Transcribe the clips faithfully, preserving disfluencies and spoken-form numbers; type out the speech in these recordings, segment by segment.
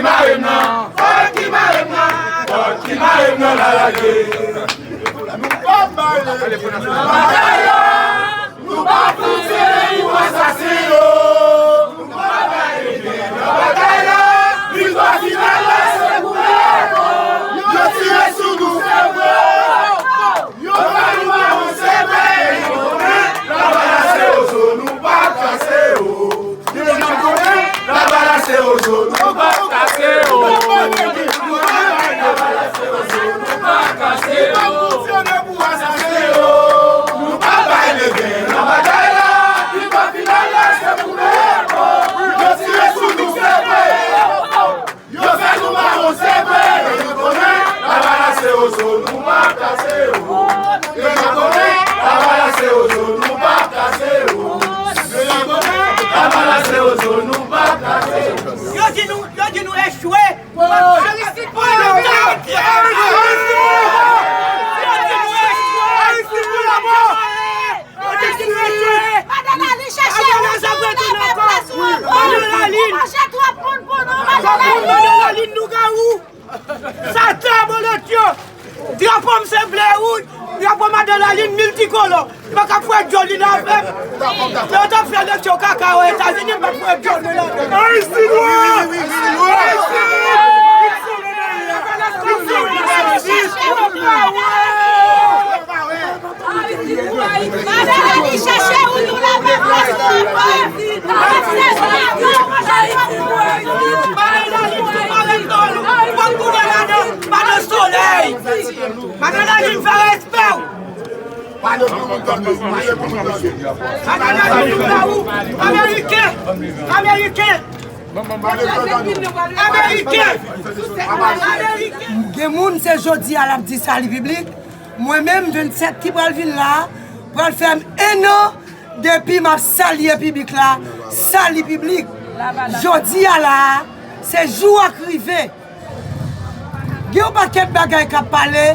Mare m nan, fòk ki mare m nan, fòk ki mare m nan la lage. Nou p ap bay leve nan batay la, nou p ap fè yon asasen yo. Nou p ap bay leve nan batay la, viktwa final la se pou Bèlè. Yo tire sou nou, se vre. Yo fè nou mawon, se vre. Yo konnen, la balase ozo, nou p ap kase yo. Yo deja konnen, la balase ozo, nou p ap kase yo. La balase ozo, nou p ap kase yo. Nou p ap bay leve nan batay la. Viktwa final la, se pou Bèlè. Yo tire sou nou, se vre. Yo fè nou mawon, se vre, yo konnen, la balase ozo, nou p ap kase yo. Yo konnen, la balase ozo, nou p ap kase yo. Yo konnen, la balase ozo, nou p ap kase yo. Yo di nou, yo di nou echwe. Aristide pou leta! Yo di nou echwe! Aristide pou leta! Madan Lalin chache ou, nou lave plas ou ankò. Ou manje twòp moun pou nou, Madan Lalin. Madan Lalin, lougawou. Satan, bolotyo. Drapo m se ble, wouj. Drapo Madan Lalin miltikolò. M pa ka fwè dyòl li nan afè m. Lè yo t ap fè eleksyon kaka Ozetazini, m pa fwè dyòl mwen ladan. Ayisyen nwa! Ayisyen nwa! Madan Lalin chache ou, nou lave plas ou ankò. Madan Lalin, fè respè w. Madan Lalin, fè ou. Ameriken! Ameriken! Ameriken! Ameriken! Gen moun se jodi a l ap di sali piblik. Mwen menm, vennsèt ki pral vin la, pral fè m en an depi m ap salye piblik la, sali piblik. Jodi a la, se jou a k rive. Gen yon pakèt bagay k ap pale,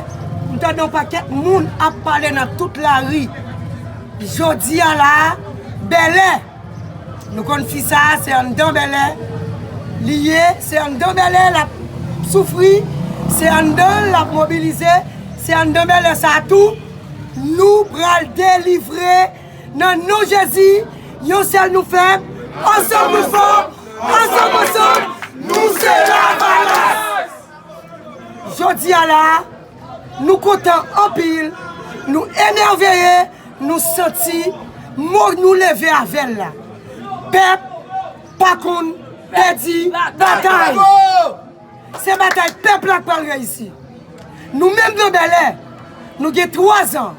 m tande yon pakèt moun ap pale nan tout lari. Jodi a la, Bèlè, nou konn fi sa a, se anndan Bèlè li ye, se anndan Bèlè l ap soufri, se anndan l l ap mobilize, se anndan Bèlè sa a tou, nou pral delivre nan non Jezi, yon sèl nou fèb, ansanm nou fò, ansanm, ansanm, nou se Lavalas! Jodi a la, nou kontan anpil, nou emèveye, nou santi mo nou leve avè l la. Pèp pa konn pèdi batay. Se batay pèp la k pral reyisi. Nou menm nan Bèlè, nou gen twazan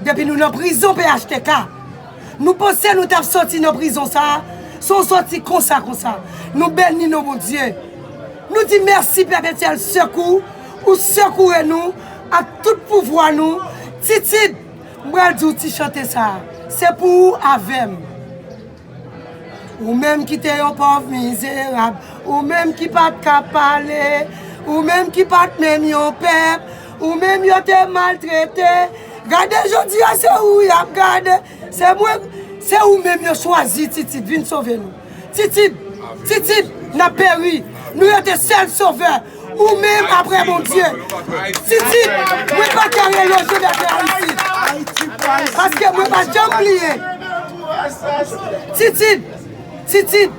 depi nou nan prizon P H T K. Nou panse nou t ap sòti nan prizon sa a, se yon sòti konsa konsa. Nou beni non Bondye. Nou di mèsi Pèpetyèl Sekou, ou sekoure nou ak tout pouvwa nou. Titid, m pral di w ti chante sa a. Se pou ou avè m. Ou menm ki te yon pòv mizerab, ou menm ki pa t ka pale, ou menm ki pa t menm yon pèp, ou menm yo te maltrete. Gade jodi a se ou y ap gade, se mwen, se ou menm yo chwazi Titid vin sove nou. Titid, Titid, n ap peri, nou rete sèl sovè. Ou menm apre Bondye. Titid, mwen pa ka rele w Jovèl Ayiti. Paske mwen pa janm bliye. Titid, Titid,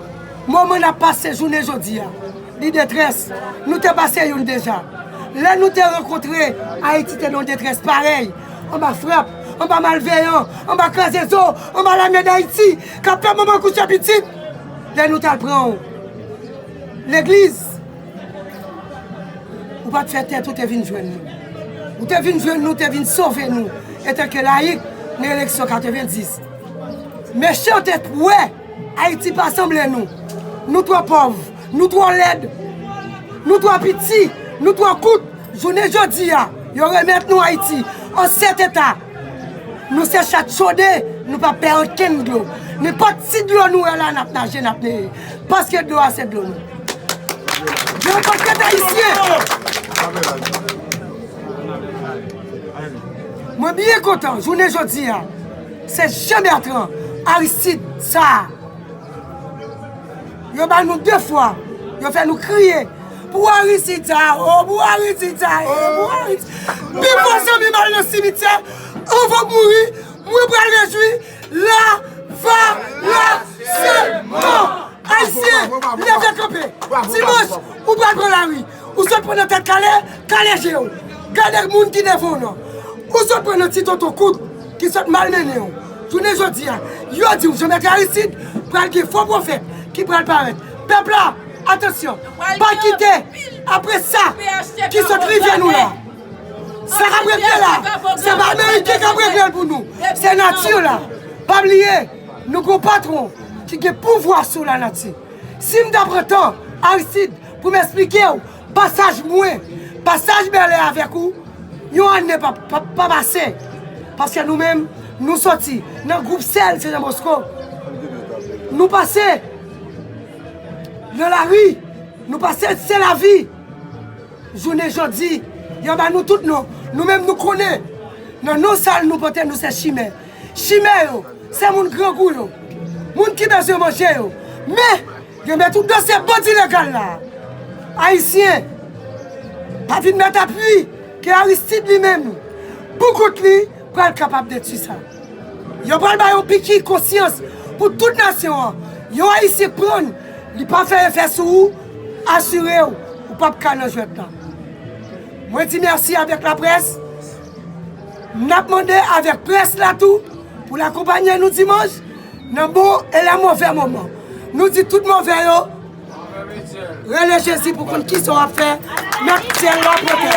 moman n ap pase jounen jodi a, li detrès. Nou te pase youn deja. Lè nou te rankontre, Ayiti te nan detrès parèy. Anba frap, anba malveyan, anba kraze zo, anba lame Dayiti, k ap fè manman kouche pitit. Lè nou t al pran w, legliz, ou pa t fè tèt ou te vin jwenn nou. Ou te vin jwenn nou, te vin sove nou, antanke layik, nan eleksyon katrevendis. Mechan te wè Ayiti pa sanble nou. Nou twò pòv, nou twò lèd, nou twò piti, nou twò kout. Jounen jodi a, yo remèt nou Ayiti an sèt eta. Nou se chat chode, nou pa pè okenn dlo. Nenpòt ti dlo nou wè la, n ap naje, n ap neye. Paske dlo a se dlo nou. Nenpòt kèt ayisyen. Mwen byen kontan, jounen jodi a, se Jean Bertrand Aristide sa a. Yo ba nou de fwa, yo fè nou kriye, Pou Aristide sa, o, pou Aristide sa, e, pou Aristide. Pi fò zanmi m al nan simityè, anvan m mouri, mwen pral rejwi lavalasseman. Ayisyen, leve kanpe. Dimanch, ou pral pran lari. Ou sot pran nan tèt kale, kale je w. Gade moun ki devan w nan. Ou sot pran nan ti tonton kout ki sot malmennen w. Jounen jodi a, yo di w Jean Bertrand Aristide pral gen fo pwofèt ki pral parèt. Pèp la, atansyon, pa kite apre sa ki sot rive nou la. Sa k ap regle la, se pa Ameriken k ap regle l pou nou. Se nati la. Pa bliye, nou gon patwon ki gen pouvwa sou lanati. Si m ta pran tan, Aristide, pou m esplike w, pasaj mwen, pasaj bèlè avèk ou, yon ane pa, pa, pa pase. Paske nou menm, nou soti nan gwoup sèl Senyè Bosco. Nou pase nan lari, nou pase se lavi. Jounen jodi, yo ba nou tout non. Nou menm nou konnen. Nan non sa nou pote nou se chimè. Chimè yo, se moun grangou yo. Moun ki bezwen manje yo. Men, yo met tout dosye bandi legal la. Ayisyen, pa vin met apui ke Aristide li menm, pou kont li, pral kapab detwi sa. Yo pral ba yon piki konsyans pou tout nasyon an. Yon Ayisyen k pran, li pa fè efè sou ou, asire w, ou p ap ka nan jwèt la. Mwen di mèsi avèk laprès. N ap mande avèk près la tou pou l akonpanye nou dimanch nan bon e nan move moman. Nou di tout move yo, rele Jezi pou konn kisa w ap fè. Mèt syèl la pote.